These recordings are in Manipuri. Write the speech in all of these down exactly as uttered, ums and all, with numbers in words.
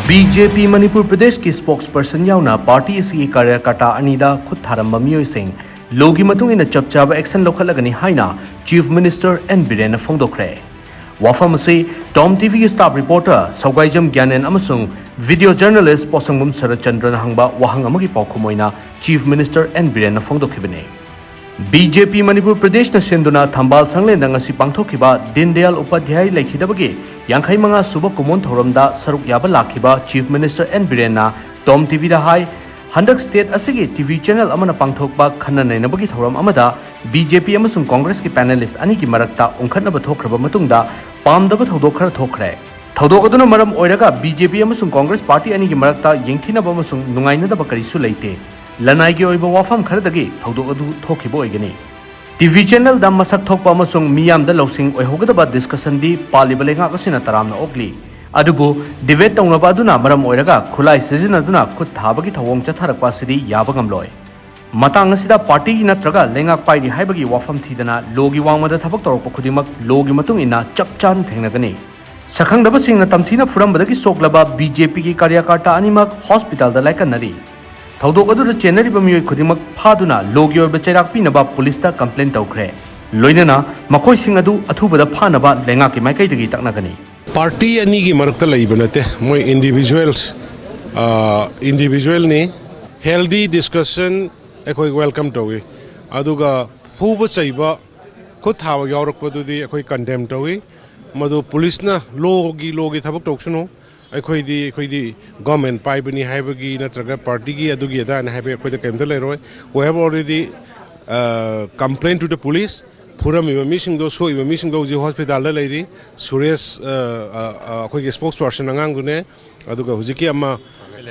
ꯕꯤ ꯖꯦ ꯄꯤ ꯃꯅꯤꯄꯨꯔ ꯄ꯭ꯔꯗꯦꯁꯀꯤ ꯁ꯭ꯄꯣꯛꯁ ꯄꯔꯁꯟ ꯌꯥꯎꯅ ꯄꯥꯔꯇꯤ ꯑꯁꯤꯒꯤ ꯀꯥꯔꯌꯀꯔꯇꯥ ꯑꯅꯤꯗ ꯈꯨꯠ ꯊꯥꯔꯝꯕ ꯃꯤꯑꯣꯏꯁꯤꯡ ꯂꯣꯒꯤ ꯃꯇꯨꯡ ꯏꯟꯅ ꯆꯞ ꯆꯥꯕ ꯑꯦꯛꯁꯟ ꯂꯧꯈꯠꯂꯒꯅꯤ ꯍꯥꯏꯅ ꯆꯤꯐ ꯃꯤꯅꯤꯁꯇꯔ ꯑꯦꯟ ꯕꯤꯔꯦꯟꯅ ꯐꯣꯡꯗꯣꯛꯈ꯭ꯔꯦ꯫ ꯋꯥꯐꯝ ꯑꯁꯤ ꯇꯣꯝ ꯇꯤꯚꯤꯒꯤ ꯁ꯭ꯇꯥꯐ ꯔꯤꯄꯣꯔꯇꯔ ꯁꯧꯒꯥꯏꯖꯝ ꯒ꯭ꯌꯥꯅꯦꯟ ꯑꯃꯁꯨꯡ ꯚꯤꯗꯤꯑꯣ ꯖꯔꯅꯦꯂꯤꯁ ꯄꯣꯠꯁꯪꯕꯝ ꯁꯔꯠꯆꯟꯗ꯭ꯔꯅ ꯍꯪꯕ ꯋꯥꯍꯪ ꯑꯃꯒꯤ ꯄꯥꯎꯈꯨꯝ ꯑꯣꯏꯅ ꯆꯤꯐ ꯃꯤꯅꯤꯁꯇꯔ ꯑꯦꯟ ꯕꯤꯔꯦꯟꯅ ꯐꯣꯡꯗꯣꯛꯈꯤꯕꯅꯤ꯫ ꯕꯤ ꯖꯦ ꯄꯤ ꯃꯅꯤꯄꯨꯔ ꯄ꯭ꯔꯗꯦꯁꯅ ꯁꯤꯟꯗꯨꯅ ꯊꯝꯕꯥꯜ ꯁꯪꯂꯦꯟꯗ ꯉꯁꯤ ꯄꯥꯡꯊꯣꯛꯈꯤꯕ ꯗꯤꯟꯗꯌꯥꯜ ꯎꯄꯥꯙ꯭ꯌꯥꯌ ꯂꯩꯈꯤꯗꯕꯒꯤ ꯌꯥꯡꯈꯩ ꯃꯉꯥ ꯁꯨꯕ ꯀꯨꯝꯑꯣꯟ ꯊꯧꯔꯝꯗ ꯁꯔꯨꯛ ꯌꯥꯕ ꯂꯥꯛꯈꯤꯕ ꯆꯤꯐ ꯃꯤꯅꯤꯁꯇꯔ ꯑꯦꯟ ꯕꯤꯔꯦꯟꯅ ꯇꯣꯝ ꯇꯤꯚꯤꯗ ꯍꯥꯏ, ꯍꯟꯗꯛ ꯁ꯭ꯇꯦꯠ ꯑꯁꯤꯒꯤ ꯇꯤꯚꯤ ꯆꯦꯅꯦꯜ ꯑꯃꯅ ꯄꯥꯡꯊꯣꯛꯄ ꯈꯟꯅ ꯅꯩꯅꯕꯒꯤ ꯊꯧꯔꯝ ꯑꯃꯗ ꯕꯤ ꯖꯦ ꯄꯤ ꯑꯃꯁꯨꯡ ꯀꯣꯡꯒ꯭ꯔꯦꯁꯀꯤ ꯄꯦꯅꯦꯂꯤꯁ ꯑꯅꯤꯒꯤ ꯃꯔꯛꯇ ꯎꯪꯈꯠꯅꯕ ꯊꯣꯛꯈ꯭ꯔꯕ ꯃꯇꯨꯡꯗ ꯄꯥꯝꯗꯕ ꯊꯧꯗꯣꯛ ꯈꯔ ꯊꯣꯛꯈ꯭ꯔꯦ꯫ ꯊꯧꯗꯣꯛ ꯑꯗꯨꯅ ꯃꯔꯝ ꯑꯣꯏꯔꯒ ꯕꯤ ꯖꯦ ꯄꯤ ꯑꯃꯁꯨꯡ ꯀꯣꯡꯒ꯭ꯔꯦꯁ ꯄꯥꯔꯇꯤ ꯑꯅꯤꯒꯤ ꯃꯔꯛꯇ ꯌꯦꯡꯊꯤꯅꯕ ꯑꯃꯁꯨꯡ ꯅꯨꯡꯉꯥꯏꯅꯗꯕ ꯀꯔꯤꯁꯨ ꯂꯩꯇꯦ꯫ ꯂꯅꯥꯏꯒꯤ ꯑꯣꯏꯕ ꯋꯥꯐꯝ ꯈꯔꯗꯒꯤ ꯊꯧꯗꯣꯛ ꯑꯗꯨ ꯊꯣꯛꯈꯤꯕ ꯑꯣꯏꯒꯅꯤ꯫ ꯇꯤꯚꯤ ꯆꯦꯅꯦꯜꯗ ꯃꯁꯛ ꯊꯣꯛꯄ ꯑꯃꯁꯨꯡ ꯃꯤꯌꯥꯝꯗ ꯂꯧꯁꯤꯡ ꯑꯣꯏꯍꯧꯒꯗꯕ ꯗꯤꯁꯀꯁꯟꯗꯤ ꯄꯥꯜꯂꯤꯕ ꯂꯩꯉꯥꯛ ꯑꯁꯤꯅ ꯇꯔꯥꯝꯅ ꯑꯣꯛꯂꯤ꯫ ꯑꯗꯨꯕꯨ ꯗꯤꯕꯦꯠ ꯇꯧꯅꯕ ꯑꯗꯨꯅ ꯃꯔꯝ ꯑꯣꯏꯔꯒ ꯈꯨꯠꯂꯥꯏ ꯁꯤꯖꯤꯟꯅꯗꯨꯅ ꯈꯨꯠ ꯊꯥꯕꯒꯤ ꯊꯧꯑꯣꯡ ꯆꯠꯊꯔꯛꯄ ꯑꯁꯤꯗꯤ ꯌꯥꯕ ꯉꯝꯂꯣꯏ꯫ ꯃꯇꯥꯡ ꯑꯁꯤꯗ ꯄꯥꯔꯇꯤꯒꯤ ꯅꯠꯇ꯭ꯔꯒ ꯂꯩꯉꯥꯛ ꯄꯥꯏꯔꯤ ꯍꯥꯏꯕꯒꯤ ꯋꯥꯐꯝ ꯊꯤꯗꯅ ꯂꯣꯒꯤ ꯋꯥꯡꯃꯗ ꯊꯕꯛ ꯇꯧꯔꯛꯄ ꯈꯨꯗꯤꯡꯃꯛ ꯂꯣꯒꯤ ꯃꯇꯨꯡ ꯏꯟꯅ ꯆꯞ ꯆꯥꯅ ꯊꯦꯡꯅꯒꯅꯤ꯫ ꯁꯛꯈꯪꯗꯕꯁꯤꯡꯅ ꯇꯝꯊꯤꯅ ꯐꯨꯔꯝꯕꯗꯒꯤ ꯁꯣꯛꯂꯕ ꯕꯤ ꯖꯦ ꯄꯤꯒꯤ ꯀꯥꯔꯌꯀꯔꯇꯥ ꯑꯅꯤꯃꯛ ꯍꯣꯁꯄꯤꯇꯥꯜꯗ ꯂꯥꯏꯀꯠꯅꯔꯤ꯫ ꯊꯧꯗꯣꯛ ꯑꯗꯨꯗ ꯆꯦꯟꯅꯔꯤꯕ ꯃꯤꯑꯣꯏ ꯈꯨꯗꯤꯡꯃꯛ ꯐꯥꯗꯨꯅ ꯂꯣꯒꯤ ꯑꯣꯏꯕ ꯆꯩꯔꯥꯛ ꯄꯤꯅꯕ ꯄꯨꯂꯤꯁꯇ ꯀꯝꯄ꯭ꯂꯦꯟ ꯇꯧꯈ꯭ꯔꯦ꯫ ꯂꯣꯏꯅꯅ ꯃꯈꯣꯏꯁꯤꯡ ꯑꯗꯨ ꯑꯊꯨꯕꯗ ꯐꯥꯅꯕ ꯂꯩꯉꯥꯛꯀꯤ ꯃꯥꯏꯀꯩꯗꯒꯤ ꯇꯛꯅꯒꯅꯤ꯫ ꯄꯥꯔꯇꯤ ꯑꯅꯤꯒꯤ ꯃꯔꯛꯇ ꯂꯩꯕ ꯅꯠꯇꯦ, ꯃꯣꯏ ꯏꯟꯗꯤꯚꯤꯖꯨꯋꯦꯜꯁ, ꯏꯟꯗꯤꯚꯤꯖꯨꯋꯦꯜꯅꯤ꯫ ꯍꯦꯜꯗꯤ ꯗꯤꯁꯀꯁꯟ ꯑꯩꯈꯣꯏ ꯋꯦꯜꯀꯝ ꯇꯧꯏ, ꯑꯗꯨꯒ ꯐꯨꯕ ꯆꯩꯕ, ꯈꯨꯠ ꯊꯥꯕ ꯌꯥꯎꯔꯛꯄꯗꯨꯗꯤ ꯑꯩꯈꯣꯏ ꯀꯟꯗꯦꯝ ꯇꯧꯏ꯫ ꯃꯗꯨ ꯄꯨꯂꯤꯁꯅ ꯂꯣꯒꯤ, ꯂꯣꯒꯤ ꯊꯕꯛ ꯇꯧꯁꯅꯨ꯫ ꯑꯩꯈꯣꯏꯗꯤ, ꯑꯩꯈꯣꯏꯗꯤ ꯒꯣꯔꯃꯦꯟ ꯄꯥꯏꯕꯅꯤ ꯍꯥꯏꯕꯒꯤ ꯅꯠꯇ꯭ꯔꯒ ꯄꯥꯔꯇꯤꯒꯤ ꯑꯗꯨꯒꯤ ꯑꯗꯥꯅꯤ ꯍꯥꯏꯕꯒꯤ ꯑꯩꯈꯣꯏꯗ ꯀꯔꯤꯝꯇ ꯂꯩꯔꯣꯏ꯫ We have already, uh, complained to the police. ꯐꯨꯔꯝꯃꯤꯕ ꯃꯤꯁꯤꯡꯗꯣ, ꯁꯣꯛꯏꯕ ꯃꯤꯁꯤꯡꯗꯣ ꯍꯧꯖꯤꯛ ꯍꯣꯁꯄꯤꯇꯥꯜꯗ ꯂꯩꯔꯤ꯫ ꯁꯨꯔꯦꯁ, ꯑ, ꯑ, ꯑ, ꯑꯩꯈꯣꯏꯒꯤ ꯁ꯭ꯄꯣꯛꯁ ꯄꯔꯁꯟ ꯑꯉꯥꯡꯗꯨꯅꯦ, ꯑꯗꯨꯒ ꯍꯧꯖꯤꯛꯀꯤ ꯑꯃ,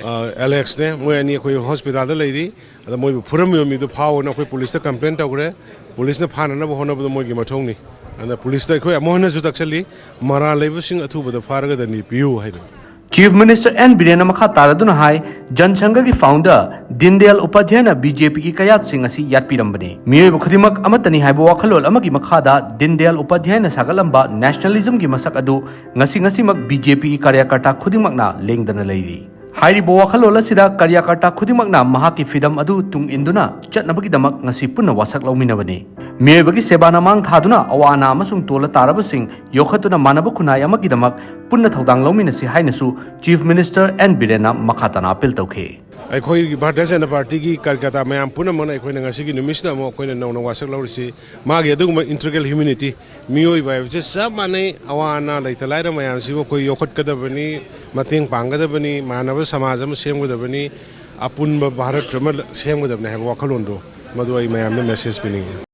ꯑ, ꯑꯦꯂꯦꯛꯁꯅꯦ, ꯃꯣꯏ ꯑꯅꯤ ꯑꯩꯈꯣꯏ ꯍꯣꯁꯄꯤꯇꯥꯜꯗ ꯂꯩꯔꯤ꯫ ꯑꯗ ꯃꯣꯏꯕꯨ ꯐꯨꯔꯝꯃꯤꯕ ꯃꯤꯗꯨ ꯐꯥꯎꯑꯣꯅ ꯑꯩꯈꯣꯏ ꯄꯨꯂꯤꯁꯇ ꯀꯝꯄ꯭ꯂꯦꯟ ꯇꯧꯈ꯭ꯔꯦ꯫ ꯄꯨꯂꯤꯁꯅ ꯐꯥꯅꯅꯕ ꯍꯣꯠꯅꯕꯗꯣ ꯃꯣꯏꯒꯤ ꯃꯊꯧꯅꯤ꯫ ꯑꯗ ꯄꯨꯂꯤꯁꯇ ꯑꯩꯈꯣꯏ ꯑꯃꯨꯛ ꯍꯟꯅꯁꯨ ꯇꯛꯁꯜꯂꯤ, ꯃꯔꯥꯜ ꯂꯩꯕꯁꯤꯡ ꯑꯊꯨꯕꯗ ꯐꯥꯔꯒ ꯗꯟꯗꯤ ꯄꯤꯌꯨ ꯍꯥꯏꯗꯅ꯫ Chief Minister N Birenna ꯃꯈꯥ ꯇꯥꯔꯗꯨꯅ ꯍꯥꯏ, ꯖꯟ ꯁꯪꯘꯒꯤ founder ꯗꯤꯟꯗꯌꯥꯜ ꯎꯄꯥꯙ꯭ꯌꯥꯌꯅ BJPꯒꯤ ꯀꯌꯥꯠꯁꯤꯡ ꯑꯁꯤ ꯌꯥꯠꯄꯤꯔꯝꯕꯅꯤ꯫ ꯃꯤꯑꯣꯏꯕ ꯈꯨꯗꯤꯡꯃꯛ ꯑꯃꯠꯇꯅꯤ ꯍꯥꯏꯕ ꯋꯥꯈꯜꯂꯣꯟ ꯑꯃꯒꯤ ꯃꯈꯥꯗ ꯗꯤꯟꯗꯌꯥꯜ ꯎꯄꯥꯙ꯭ꯌꯥꯌꯅ ꯁꯥꯒꯠꯂꯝꯕ nationalismꯒꯤ ꯃꯁꯛ ꯑꯗꯨ ꯉꯁꯤ ꯉꯁꯤꯃꯛ BJPꯒꯤ ꯀꯥꯔꯌꯀꯔꯇꯥ ꯈꯨꯗꯤꯡꯃꯛꯅ ꯂꯦꯡꯗꯅ ꯂꯩꯔꯤ꯫ ꯍꯥꯏꯔꯤꯕ ꯋꯥꯈꯜꯂꯣꯟ ꯑꯁꯤꯗ ꯀꯥꯔꯌꯀꯔꯇꯥ ꯈꯨꯗꯤꯡꯃꯛꯅ ꯃꯍꯥꯛꯀꯤ ꯐꯤꯗꯝ ꯑꯗꯨ ꯇꯨꯡ ꯏꯟꯗꯨꯅ ꯆꯠꯅꯕꯒꯤꯗꯃꯛ ꯉꯁꯤ ꯄꯨꯟꯅ ꯋꯥꯁꯛ ꯂꯧꯃꯤꯟꯅꯕꯅꯤ꯫ ꯃꯤꯑꯣꯏꯕꯒꯤ ꯁꯦꯕꯥꯅ ꯃꯥꯡ ꯊꯥꯗꯨꯅ ꯑꯋꯥ ꯑꯅꯥ ꯑꯃꯁꯨꯡ ꯇꯣꯜꯂ ꯇꯥꯔꯕꯁꯤꯡ ꯌꯣꯛꯈꯠꯇꯨꯅ ꯃꯥꯟꯅꯕ ꯈꯨꯟꯅꯥꯏ ꯑꯃꯒꯤꯗꯃꯛ ꯄꯨꯟꯅ ꯊꯧꯗꯥꯡ ꯂꯧꯃꯤꯟꯅꯁꯤ ꯍꯥꯏꯅꯁꯨ Chief Minister N ꯕꯤꯔꯦꯟꯅ ꯃꯈꯥ ꯇꯥꯅ appeal ꯇꯧꯈꯤ꯫ ꯑꯩꯈꯣꯏꯒꯤ ꯚꯥꯔꯇꯤꯌ ꯖꯅꯇꯥ ꯄꯥꯔꯇꯤꯒꯤ ꯀꯥꯔꯌꯀꯔꯇꯥ ꯃꯌꯥꯝ ꯄꯨꯝꯅꯃꯛꯅ ꯑꯩꯈꯣꯏꯅ ꯉꯁꯤꯒꯤ ꯅꯨꯃꯤꯠꯁꯤꯗ ꯑꯃꯨꯛ ꯑꯩꯈꯣꯏꯅ ꯅꯧꯅ ꯋꯥꯁꯛ ꯂꯧꯔꯤꯁꯤ ꯃꯥꯒꯤ ꯑꯗꯨꯒꯨꯝꯕ integral humanity, ꯃꯤꯑꯣꯏꯕ ꯍꯥꯏꯕꯁꯦ ꯆꯞ ꯃꯥꯟꯅꯩ꯫ ꯑꯋꯥ ꯑꯅꯥ ꯂꯩꯇ ꯂꯥꯏꯔ ꯃꯌꯥꯝꯁꯤꯕꯨ ꯑꯩꯈꯣꯏ ꯌꯣꯛꯈꯠꯀꯗꯕꯅꯤ, ꯃꯇꯦꯡ ꯄꯥꯡꯒꯗꯕꯅꯤ, ꯃꯥꯟꯅꯕ ꯁꯃꯥꯖ ꯑꯃ ꯁꯦꯝꯒꯗꯕꯅꯤ, ꯑꯄꯨꯟꯕ ꯚꯥꯔꯠ ꯑꯃ ꯁꯦꯝꯒꯗꯕꯅꯤ ꯍꯥꯏꯕ ꯋꯥꯈꯜꯂꯣꯟꯗꯣ ꯃꯗꯨ ꯑꯩ ꯃꯌꯥꯝꯗ message ꯄꯤꯅꯤꯡꯉꯤ꯫